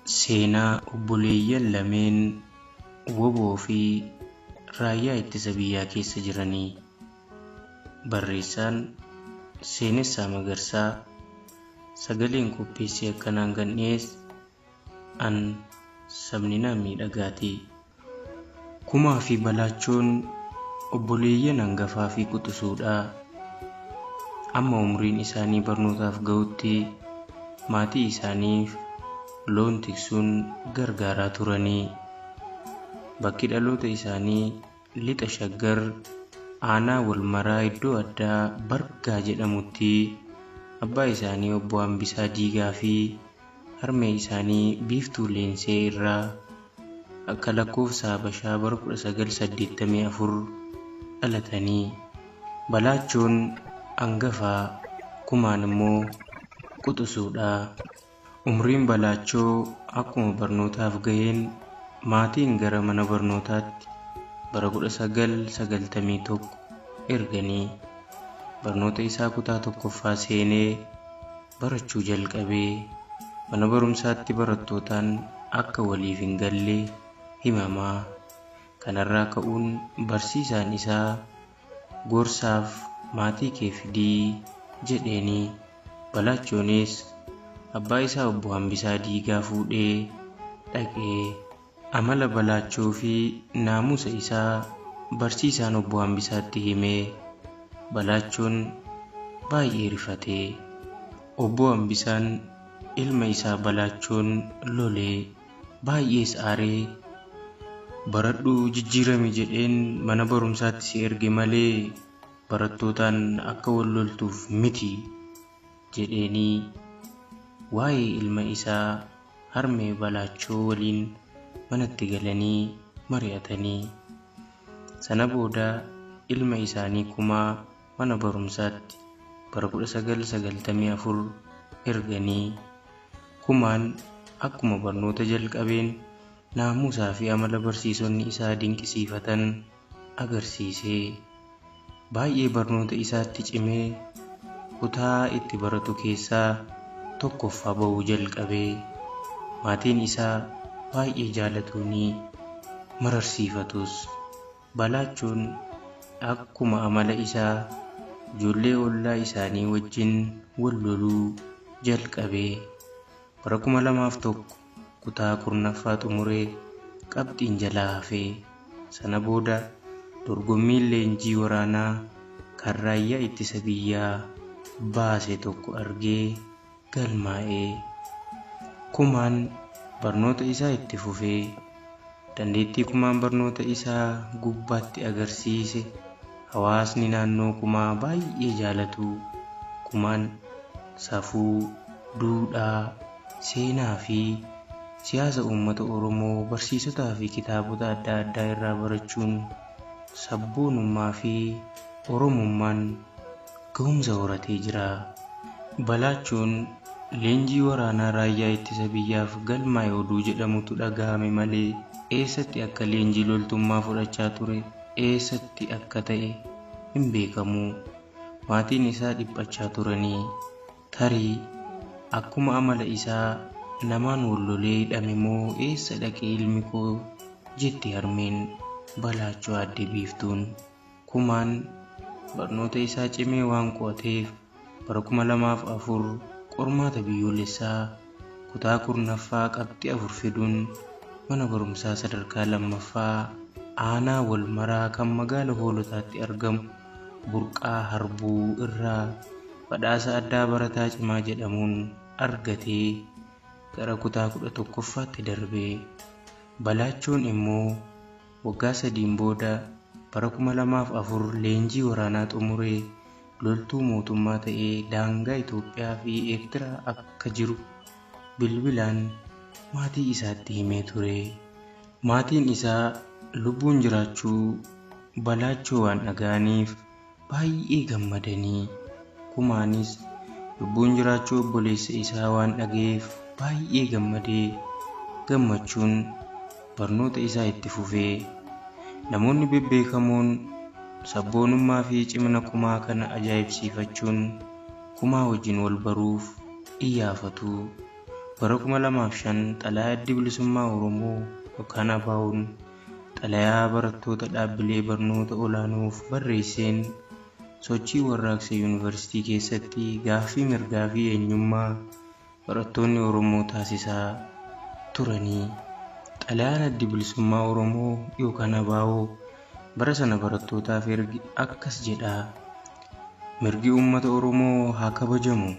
Seenaa obboleeyyan lameen WBO fi Raayyaa Ittisa Biyyaa keessa jiranii. Barreessaan Seenessaa Magarsaa, sagaleen qopheessee akkanaan kan dhiyeesse an Sabninaa Miidhagaati. Kumaa fi Balaachoon obboleeyyan hangafaa fi quxisuudha. Amma umriin isaanii barnootaaf ga'utti maatii isaaniif loon tiksuun gargaaraa turanii. Bakki dhaloota isaanii Lixa Shaggar aanaa Walmaraa iddoo addaa Bargaa jedhamutti abbaa isaanii Obbo Hambisaa Diigaa fi harmee isaanii Biiftuu Leensee irraa akka lakkoofsa Habashaa bara 1984 dhalatanii. Balaachoon hangafaa, Kumaan immoo quxisuudha. Umriin Balaachoo akkuma barnootaaf gaheen maatiin gara mana barnootaatti bara 1991 erganii barnoota isaa kutaa tokkoffaa seenee barachuu jalqabee mana barumsaatti barattootaan akka waliif hin galle himamaa. Kanarraa ka'uun barsiisaan isaa gorsaaf maatii kee fidii jedheenii. Balaachoonis abbaa isaa Obbo Hambisaa Diigaa fuudhee dhaqee. Amala Balaachoo fi naamusa isaa barsiisaan Obbo Hambisaatti himee Balaachoon baay'ee rifatee. Obbo Hambisaan ilma isaa Balaachoon lolee baay'ees aaree baradhuu jijjiirami jedheen mana barumsaatti si erge malee barattootaan akka wal loltuuf miti jedheenii waa'ee ilma isaa harmee Balaachoo waliin manatti galanii mari'atanii. Sana booda ilma isaanii Kumaa mana barumsaatti bara 1994 erganii Kumaan akkuma barnoota jalqabeen naamusaa fi amala barsiisonni isaa dinqisiifatan agarsiisee baay'ee barnoota isaatti cimee kutaa itti baratu keessaa tokkoffaa ba'uu jalqabee maatiin isaa baay'ee jaalatuunii mararsiifatus. Balaachoon akkuma amala isaa ijoollee ollaa isaanii wajjin wal loluu jalqabee bara 2001 kutaa 10ffaa xumuree qabxiin jalaa hafee sana booda dorgommiin leenjii waraanaa kan Raayyaa Ittisa Biyyaa baase tokko argee galmaa'ee. Kumaan barnoota isaa itti fufee dandeettii Kumaan barnoota isaa gubbaatti agarsiise hawaasni naannoo Kumaa baay'ee jaalatu. Kumaan safuu, duudhaa, seenaa fi siyaasa uummata Oromoo barsiisotaa fi kitaabota adda addaa irraa barachuun sabboonummaa fi Oromummaan gahumsa horatee jira. Balaachoon leenjii waraanaa Raayyaa Ittisa Biyyaaf galmaa'e oduu jedhamutu dhagahame malee eessatti akka leenjii loltummaa fudhachaa ture eessatti akka ta'e hin beekamu. Maatiin isaa dhiphachaa turanii tarii akkuma amala isaa namaan wal lolee hidhame moo eessa dhaqe ilmi koo jetti harmeen Balaachoo Aadde Biiftuun. Kumaan barnoota isaa cimee waan qo'ateef bara 2004 qormaata biyyoolessaa kutaa 10ffaa qabxii 4 fiduun mana barumsaa sadarkaa 2ffaa aanaa Walmaraa kan magaala Hoolotaatti argamu Burqaa Harbuu irraa badhaasa addaa barataa cimaa jedhamuun argatee gara kutaa 11ffaatti darbe. Balaachoon immoo waggaa sadiin booda bara 2004 leenjii waraanaa xumuree loltuu mootummaa ta'ee daangaa Itoophiyaa fi Eertiraa akka jiru bilbilaan maatii isaatti himee ture. Maatiin isaa lubbuun jiraachuu Balaachoo waan dhaga'aniif baay'ee gammadanii Kumaanis lubbuun jiraachuu obboleessa isaa waan dhaga'eef baay'ee gammadee gammachuun barnoota isaa itti fufee. Namoonni bebbeekamoon sabboonummaa fi cimina Kumaa kana ajaa'ibsiifachuun Kumaa wajjin wal baruuf iyyaafatu. Bara 2005 xalayaa Addi Bilisummaa Oromoo yookaan ABO'n xalayaa barattoota dhaabbilee barnoota olaanoof barreesseen sochii warraaqsa yuunivarsiitii keessatti gaaffii mirgaa fi eenyummaa barattoonni Oromoo taasisaa turanii. Xalayaan Addi Bilisummaa Oromoo yookaan ABO bara sana barattootaaf erge akkas jedha. Mirgi uummata Oromoo haa kabajamu.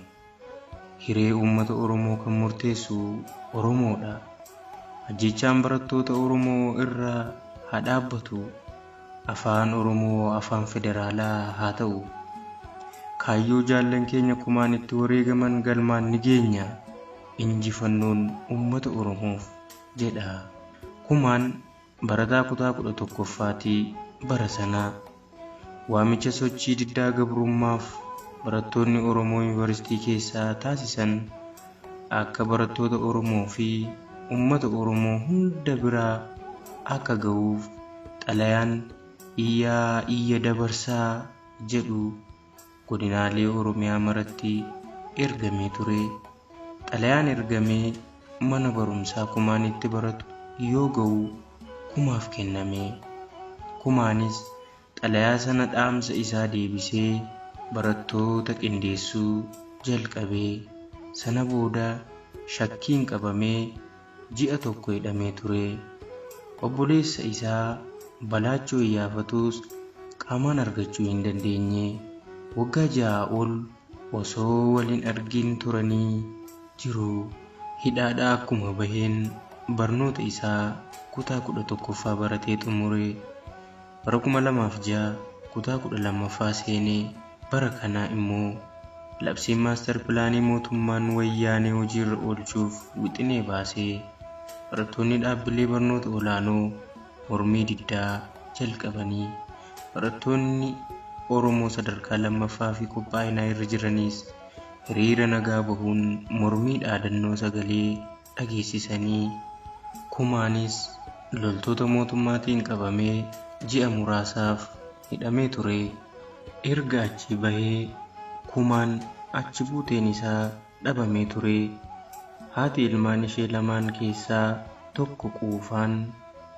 Hiree uummata Oromoo kan murteessu Oromoodha. Ajjeechaan barattoota Oromoo irra haa dhaabbatu. Afaan Oromoo afaan federaalaa haa ta'u. Kaayyoo jaallan keenya kumaan itti wareegaman galmaan ni geenya. Injifannoon uummata Oromoof jedha. Kumaan barataa kutaa 11ffaatii bara sanaa. Waamicha sochii diddaa gabrummaaf barattoonni Oromoo yuunivarsiitii keessaa taasisan akka barattoota Oromoo fi uummata Oromoo hunda biraa akka ga'uuf xalayaan iyyaa iyya dabarsaa jedhu godinaalee Oromiyaa maratti ergamee ture. Xalayaan ergamee mana barumsaa kumaan itti baratu yoo ga'u kumaaf kenname. Kumaanis xalayaa sana dhaamsa isaa deebisee barattoota qindeessuu jalqabee. Sana booda shakkiin qabamee ji'a tokko hidhamee ture. Obboleessa isaa Balaachoo Iyyaafatus qaamaan argachuu hin dandeenye. Waggaa 6 ol osoo waliin argin turanii jiru. Hidhaadhaa akkuma baheen barnoota isaa kutaa 11ffaa baratee xumure. Bara 2006 kutaa 12ffaa seenee bara kana immoo labsiin maastar pilaanii mootummaan wayyaanee hojiirra oolchuuf wixinee baasee barattoonni dhaabbilee barnoota olaanoo mormii diddaa jalqabanii barattoonni Oromoo sadarkaa 2ffaa fi qophaa'inaa irra jiranis hiriira nagaa bahuun mormii dhaadannoo sagalee dhageessisanii kumaanis loltoota mootummaatiin qabamee ji'a muraasaaf hidhamee ture. Erga achi bahee kumaan achi buuteen isaa dhabamee ture. Haati ilmaan ishee lamaan keessaa tokko quufaan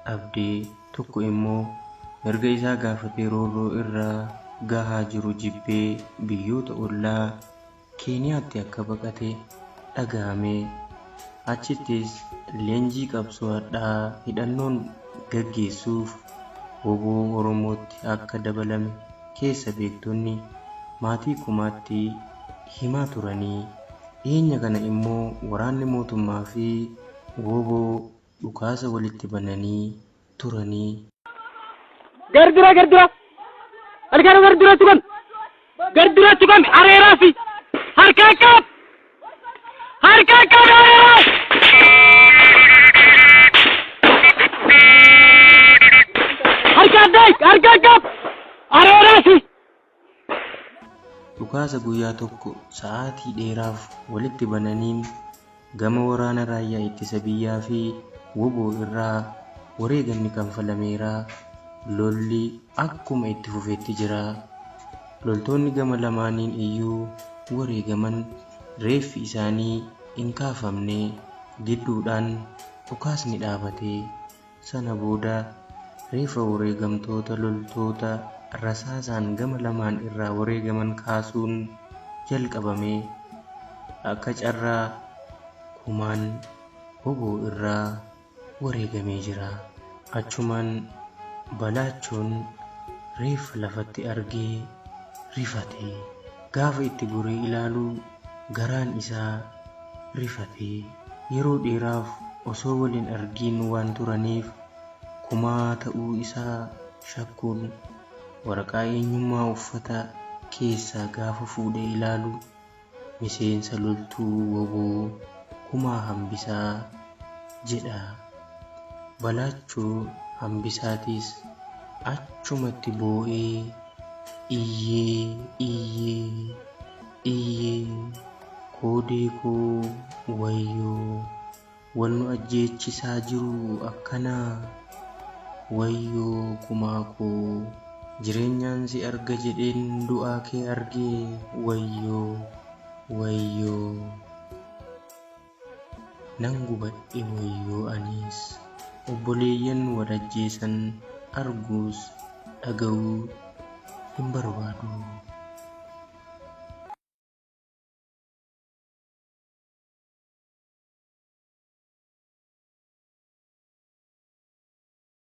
dhabdee tokko immoo mirga isaa gaafatee roorroo irraa gahaa jiru jibbee biyyoota ollaa Keeniyaatti akka baqate dhaga'ame. Achittis leenjii qabsoo hadhaa hidhannoon gaggeessuuf WBO Oromootti akka dabalame keessa beektonni maatii kumaatti himaa turanii. Dhiyeenya kana immoo waraanni mootummaa fi WBO dhukaasa walitti bananii turanii. Gardura gardura. Alkaano gardura tuqam. Gardura tuqam areeraa fi harkaa qab. Harkaa qab areeraa. Harkaa daik harkaa qab. Areeraa fi. Dhukaasa guyyaa tokko sa'aatii dheeraaf walitti bananiin gama waraana raayyaa ittisa biyyaa fi wbo irraa wareegamni kanfalameera. Lolli akkuma itti fufetti jira. Loltoonni gama lamaaniin iyyuu wareegaman reeffi isaanii hin kaafamne. Gidduudhaan dhukaasni dhaabate. Sana booda reeffa wareegamtoota loltoota rasaasaan gama lamaan irraa wareegaman kaasuun jalqabame. Akka carraa kumaan wbo irraa wareegamee jira. Achumaan Balaachoon reeffa lafatti argee rifate. Gaafa itti goree ilaalu garaan isaa rifate. Yeroo dheeraaf osoo wal hin argiin waan turaniif kumaa ta'uu isaa shakkuun waraqaa eenyummaa uffata keessaa gaafa fuudhee ilaalu miseensa loltuu wbo Kumaa Hambisaa jedha. Balaachoo Hambisaatis achumatti boo'ee iyyee iyyee iyyee koodee koo wayyoo wal nu ajjeechisaa jiru akkanaa wayyoo kumaa koo jireenyaan si arga jedheen du'aa kee argee wayyoo wayyoo. Nan gubadhe wayyoo anis obboleeyyan wal ajjeesan arguus dhaga'uu hin barbaadu.